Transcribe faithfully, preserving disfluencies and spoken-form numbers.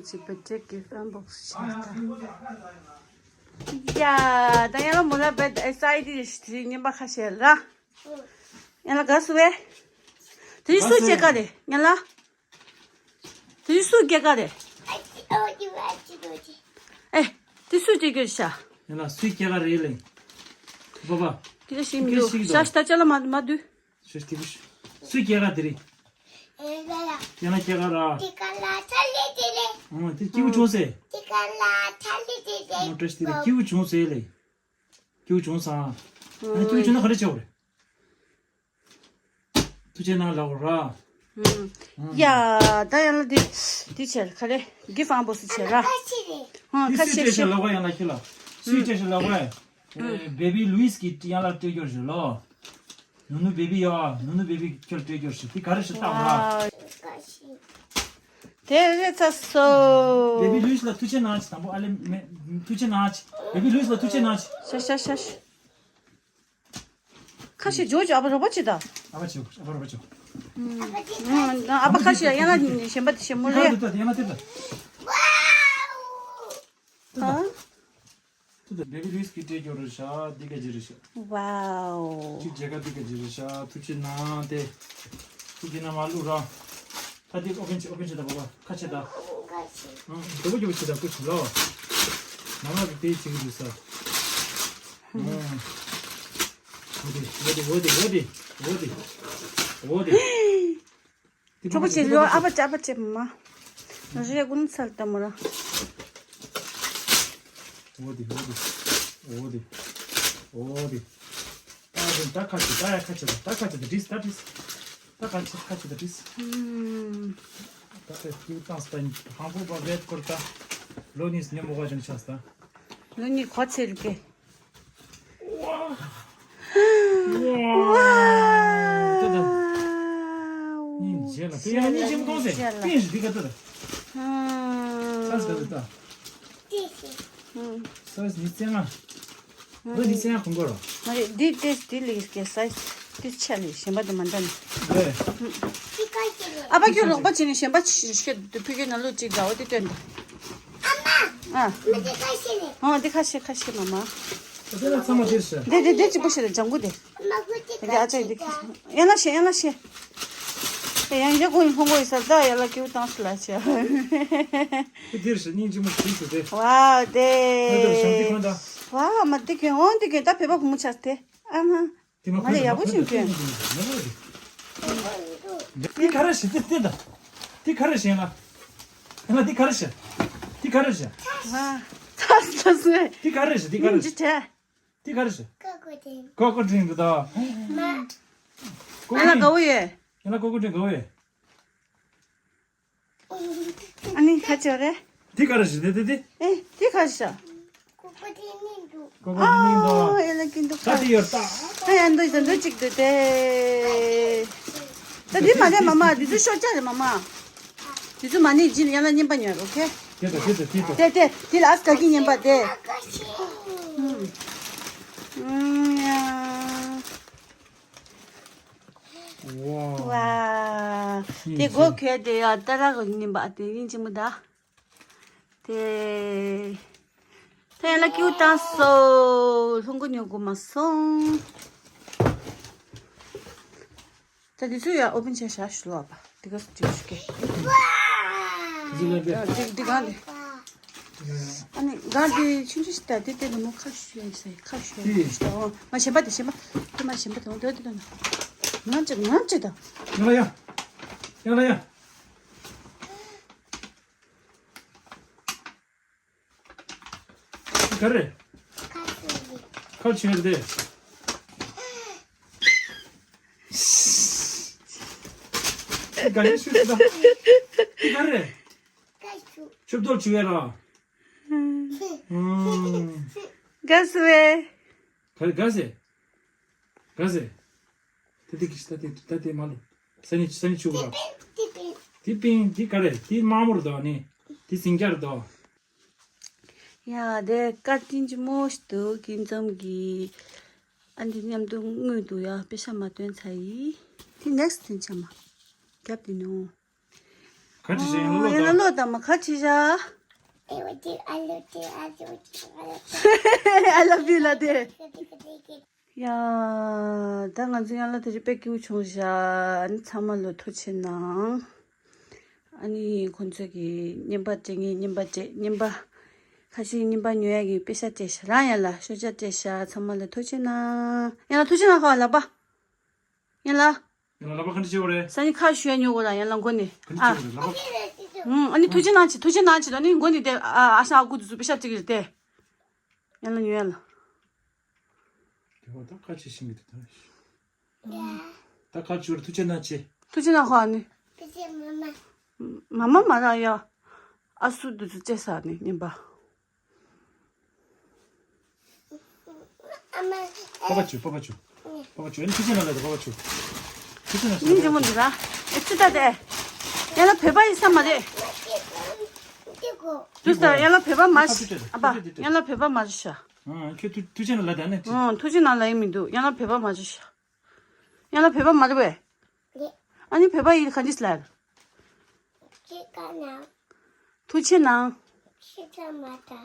ཅི་པེ་ཏྲེ་གི་ཨན་བོག་སི་ཆགས་ད། ཡ་ད་ཡང་ལ་མོ་ལ་བེད་ཨེ་སའི་ཌི་ཞིག་ཉིན་པ་ཁ་ཤས་ལ། ཡང་ལ་དགའ་སུ་བས། དེ་སུ་སྐྱེ་ཀ་རེད་ཡང་ལ། དེ་སུ་སྐྱེ་ཀ་རེད། ཨེ་དེ་སུ་སྐྱེ་རྒྱུ་ཤ། ཡང་ལ་སུས་སྐྱེ་ཀ་རེད་ལེ། ཁུ་པ་པ། དེ་ལ་ཞིག་མི་འདུག་ཤ་ཤ་ད་ཅ་ལ་མ་མ་འདུས། ཤ་ཤ་དེ་སུས་སྐྱེ་ཀ་དེ་རེད། ཡང་ལ་སྐྱེ་ཀ་ར། དེ་ཀ་ལ་ཐ་ལི་དེ་རེད། ཨོ་དེ་སྐྱེ་བོ་བྱུང་སེ། དེ་ཀ་ལ་ཐ་ལི་དེ་རེད། མོ་ཏྲེ་སི་དེ་རེད་སྐྱེ་བོ་བྱུང་སེ་ལེ། སྐྱེ་བོ་བྱུང་སང་། ཨ་ནི་སྐྱེ་བོ་བྱུང་ན་ག་རེ་བྱེད་དགོས་རེད། ཐུགས་རྗེ་གནང་ལབ་ར། ཡ་ད་ཡང་ལ་འདི་འདི་བྱས་ག་རེ་གི་ཧྥང་བོ་སི་བྱས་ར། ཧང་ཁ་ཤས་ཤས་ལ་བ་ཡང་ལ་ཁྱི་ལ་སུས་བྱས་ཤ་ལ་བ། བེ་བི་ལུའི་སི་གི་ཡང་ལ་སྤྲད་རྒྱུར་ཞུ་ལོ། ནུ་ནུ་བེ་བི་ཡ་ནུ་ནུ་བེ་བི་ཁྱོད་སྤྲད་རྒྱུར་ཞུ་དེ་ག་རེ་ཞུ་ལྟ་བ་ར། དེ་རེད་ཚ་སོ། བེ་བི་ལུའི་སི་ལ་ཐུགས་རྗེ་གནང་ཆེ་དང་པོ་ཨ་ལེ་མེ་ཐུགས་རྗེ་གནང་ཆེ། བེ་བི་ལུའི་སི་ལ་ཐུགས་རྗེ་གནང་ཆེ། ཤ་ཤ་ཤ་ཤ། ཁ་ཤས་ཇོ་ཇོ་ཨ་བ་རོ་བ་ཅི་ད། ཨ་བ་ཅི་ཨ་བ་རོ་བ་ཅི། ཨ་བ་ཁ་ཤས་ཡང་ན་གཞན་པ་དེ་ཞེ་མོ་རེད། ཡང་ན་དེ་ད། ཧ། ཏུ་ད་བེ་བི་ལུས་ཀྱི་སྤྲད་རྒྱུ་རེད་ཤག་འདི་ག་ཅི་རེད་ཤག་ཝའོ། གཅིག་རྒྱལ་ཁ་འདི་ག་ཅི་རེད་ཤག་ཐུགས་རྗེ་གནང་སྟེ། ཐུགས་རྗེ་གནང་མ་བླུག་ར། ད་འདི་ཨོ་ཕེན་བྱེད་ཨོ་ཕེན་བྱེད་ད་བ་བ་ཁ་ཕྱེ་ད། ཨང་། རྒྱོབ་རྒྱོབ་བྱེད་ད་སྐུ་ཞུ་ལ་བ། མ་མ་གི་དེ་བྱེད་གི་འདུག་ས། ཨང་། འོ་དེ་འོ་དེ་འོ་དེ་འོ་དེ་འོ་དེ། གྲོགས་པོ་ཆེ་ལོ་ཨ་ཕ་ཅག་ཨ་ཕ་ཅག་མ། རེ་ཀུན་ཚལ་ལྟ་མོ་ར། འོ་དེ་འོ་དེ་འོ་དེ་འོ་དེ། ད་ཁ་ཆེ་ད་ཡ་ཁ་ཆེ་ད་ད་ཁ་ཆེ་ད་དྲིས་ད་དྲིས། ད་ཁ་ཆེ་ཁ་ཆེ་ད་དྲིས། ད་ཁ་ཆེ་ད་སྟན་ཧང་གོ་པ་བེད་སྐོར་ད། ལོ་གཉིས་ཉམས་མོ་བ་ཅན་ཆགས་ད། ལོ་གཉིས་གོ་ཚེ་རིག་གེ། ཝ། ཏུ་ཏུ། ཉིན་རྗེས་ལ་ཏུ་ཡང་ཉིན་རྗེས་མ་གཏོང་ཟེར་ཏུ་ཡིན་ཞིག་འདི་ག་ཏུ་ཏུ། ས་ས་ག་ཏུ་ཏུ། ས་ས་ཉི་ཚེ་ང་། ལོ་ཉི་ཚེ་ང་ཁོང་གོ་རོ། མ་རེད་འདི་ཏེ་འདི་ལིག་གེ་ས་ཏི་ཆ་ལི་གཞན་པ་དུ་མ་འདྲ་ནི། ཨ་ཕ་ཁྱོད་རོགས་པ་བྱས་ནས་གཞན་པ་ཕུད་ཀྱི་ནང་ལོགས་གཅིག་འདྲ་བོ་དེ་སྟོན་ད། ཨ། ཨ། འདི་ཁ་ཤས་ཁ་ཤས་མ་མ། འདི་ལ་ཚང་མ་འདིར་ཤ། འདི་འདི་འདི་གཅིག་པོ་ཞིག་ལ་ལྗང་གུ་དེ། འདི་ཨ་ཅག་འདི། ཡང་ན་ཤེས་ཡང་ན་ཤེས། ཡང་རྒྱ་གུང་ཕུང་གོ་ཡི་ས་ད་ཡ་ལ་ཀེའུ་བཏང་སི་ལ་ཆ། འདིར་ཤ་སྙིང་རྗེ་མོ་འདི་ཤུ་དེ། ཝའོ་དེ། ང་ཚོར་ཞང་ཏི་ཁོན་ད། ཝའོ་མ་འདི་གན་འོན་འདི་གན་ད་བོད་པ་གུང་མོ་ཆགས་ཏེ། ཨ་མ། དེ་མ་མ་ལས་ཡག་པོ་ཞིག་གྱོན། འདི་ག་རེ་ཞིག་འདི་འདི་ད། འདི་ག་རེ་ཞིག་ཡིན་ན། ཡིན་ན་འདི་ག་རེ་ཞིག་འདི་ག་རེ་ཞིག་ཨ། ཚ་ཚ་ཚ། འདི་ག་རེ་ཞིག་འདི་ག་རེ་ཞིག་འདི་ག་རེ་ཞིག་ཀོ་ཀོ་ཌིང་། ཀོ་ཀོ་ཌིང་འདི་ད། ཨ་ལ་དགའ་བོ་ཡོད། ཡིན་ན་ཀོ་ཀོ་ཌིང་དགའ་བོ་ཡོད། ཨ་ནི་ཁ་ཅོ་རེད། འདི་ག་རེ་ཞིག་འདི་འདི་འདི། ཨེ་འདི་ག་རེ་ཞིག་ཀོ་ཀོ་ཌིང་ནི་འདུག་ཀོ་ཀོ་ཌིང་ནི་འདུག་ཨོ་ཨེ་ལ་ཀིན་འདུག་ད་འདི་ཡོད་ད། ཨ་ཡ་འདུག་ད་འདུག་ཅིག་འདུག་དེ། ད་འདི་མ་རེད་མ་མ་འདི་ཚོ་ཤོག་ཅག་རེད་མ་མ། འདི་ཚོ་མ་ནི་ཇི་ཡང་ལ་རྙིང་པ་ཉོས་རོགས་ཁེ། དེ་ད་དེ་ད་དེ་ད། དེ་དེ་དེ་ལ་ཨ་སི་ག་གི་རྙིང་པ་དེ། ཨུམ། ཨུམ་ཡ། ཝ། དེ་སྒོ་ཁྱེར་དེ་ཡ་ཏ་ར་གི་ཉིན་པ་དེ་ཡིན་གཅིག་མི་ད། དེ། ཐེ་ལ་ཀིའུ་བཏང་སོ་ལྷུང་གུ་ཉོ་གོ་མ་སོང་། ད་དེ་ཚོ་ཡ་ཨོ་པན་བྱས་བཞག་ཞུ་ལོ་བ་དེ་ག་སུ་དྲིས་ཞུ་གེ། འདི་ལ་འདི། འདི་འདི་གང་འདི། ཨ་ནི་གང་འདི་ཆུང་ཆུང་ཞིག་ད་དེ་དེ་ནི་མོ་ཁ་ཤུ་ཡ་ཟེར་ཁ་ཤུ་ཡ་ཟེར་ད་འོ་མ་གཞན་པ་དེ་གཞན་པ་དེ་མ་གཞན་པ་དེ་འོ་དེ་དེ་དེ་ང་ཅིག་ང་ཅིག་ད། ཡང་ལ་ཡ། ཡང་ལ་ཡ། འདི་ག་རེ། ཁ་ཆེ་རེད། འདི་ག་རེ་ཞུ་ད། འདི་ག་རེ། ཆུ་བདོ་ཆུ་ཡ་ར། ཨུམ། དགའ་སུ་བས། ག་རེ་དགའ་སེ། དགའ་སེ། ད་དེ་གིས་ད་དེ་ད་དེ་མ་ལོ། ས་ནི་ས་ནི་ཆུ་གུ་ར། དེ་པིན་དེ་ག་རེ་དེ་དམར་མོ་རེད་དོ་ནི། དེ་སིང་རྒྱ་རེད་དོ། ཡ་དེ་ཀར་ཏིན་ཅི་མོ་ཞིག་འདུག་ཀིན་ཙམ་གྱི། ཨ་འདི་མཉམ་དུ་དངུལ་འདུག་ཡ་པེ་ཤ་མ་བཏོན་ཚ་ཡི། དེ་ནེག་སི་ཊི་ཐེན་ཆ་མ། རྒྱབ་དེ་ནོ། ག་ཅི་བྱས་ཡིན་ལོ་ཡིན་ལ་ལོ་དང་མ་ག་ཅི་བྱ། I love you ལ་དེ། ཡ། ད་ང་ཚོ་ཡང་ལ་དེ་རིགས་དཔེ་སྐྱིད་པོ་བྱུང་བཞག་ཨ་ནི་ཚང་མ་ལོ་ཐུགས་རྗེ་གནང་། ཨ་ནི་ཁོང་ཚོས་ཀྱི་རྔན་པ་སྤྲད་ངེས་རྔན་པ་སྤྲད་རྔན་པ། ཁ་ཤས་རྔན་པ་ཉོ་ཡ་གི་པེ་ཤ་སྤྲད་ཤག་རང་ཡང་ལ་ཤོ་ཇ་སྤྲད་ཤག་ཚང་མ་ལ་ཐུགས་རྗེ་གནང་། ཡང་ལ་ཐུགས་རྗེ་གནང་ཁ་བ་ལག་པ། ཡང་ལ། ཡང་ལ་ལག་པ་ག་འདྲ་བྱེད་དགོས་རེད། ས་ནི་ཁ་ཞུ་ཡ་ཉོ་དགོས་ལ་ཡང་ལ་མགོ་ནས། ག་འདྲ་ཨ། བྱེད་དགོས་རེད་ལག་པ། ཨུམ། ཨ་ནི་ཐུགས་རྗེ་གནང་ཆེ་ཐུགས་རྗེ་གནང་ཆེ་ལ་ནི་མགོ་ནས་དེ་ཨ་ཨ་ཞང་ཨ་ཁུ་དུ་ཚུ་པེ་ཤ་སྤྲད་ཀྱི་རེད་དེ། ཡང་ལ་ཉོ་ཡ་ལ། དེ་བ་ད་ཁ་ཆེ་ཤིང་གི་དེ་ད། ད་ཁ་ཆེ་བར་ཐུགས་རྗེ་གནང་ཆེ། ཐུགས་རྗེ་གནང་ཁོ་ཨ་ནི། ཐུགས་རྗེ་མ་མ། མ་མ་མ་ར་ཡ། ཨ་སུ་དུ་ཚུ་བཅད་ས་ནི་ཉིན་པ། ཨ་མ། པ་པ་ཆུ་པ་པ་ཆུ། པ་པ་ཆུ་ཨ་ནི་ཐུགས་རྗེ་གནང་ལ་དེ་པ་པ་ཆུ། ཐུགས་རྗེ་གནང་ཆེ། མི་འཇིགས་མོ་འདུག་ར། ཨེ་ཅི་ད་དེ། ཡང་ལ་བོད་པ་ཡིན་ས་མ་རེད། དུས་ད་ཡང་ལ་བོད་པ་མ་ཨ་ཕ་ཨ་ཕ་ཡང་ལ་བོད་པ་མ་རེད་ཤག་ཨ་ཁྱོད་ཐུགས་རྗེ་གནང་ལ་དེ་ཨ་ནི། ཨང་ཐུགས་རྗེ་གནང་ལ་ཡིན་མི་འདུག་ཡང་ལ་བོད་པ་མ་རེད་ཤག་ཡང་ལ་བོད་པ་མ་རེད་པས། ཨ་ནི་བོད་པ་ཡིན་ག་འདྲ་ལ། ཅི་ག་ན། ཐུགས་རྗེ་གནང་། ཤི་ཚ་མ་ད།